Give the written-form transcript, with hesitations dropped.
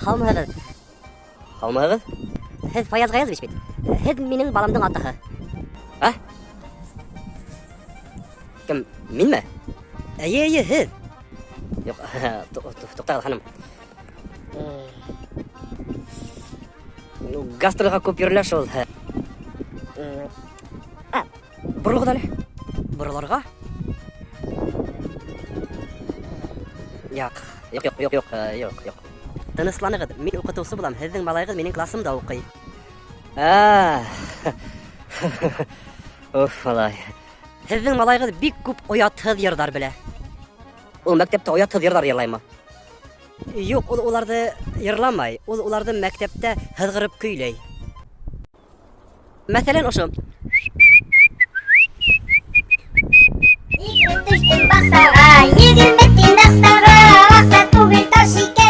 Һаумыһығыҙ? Һаумыһығыҙ? Һеҙ Фаяз Гаязович бит. Һеҙ минең баламдың атаһы. А? Кем, минме? Эйе, эйе, һеҙ. Юҡ, туҡтағыҙ, ханым. Ну, гастролға күп йөрөлә шул. А, боролоғоҙ әле. Боролорға? Юҡ, юҡ, юҡ, юҡ, юҡ, юҡ, юҡ. Тынысланығыҙ, мин уҡытыусы булам, һеҙҙең малайығыҙ минең классымда уҡый. А. Уф, малай. Һеҙҙең малайығыҙ бик күп оятһыҙ йырҙар белә. Ул мәктәптә оятһыҙ йырҙар йырлаймы? Юҡ, ул уларҙы йырламай, ул уларҙы мәктәптә һыҙғырып көйләй. Мәҫәлән, ошо. Һикереп төштөм баҡсаға, 20 тин аҡсаға, аҡса түгел таш икән.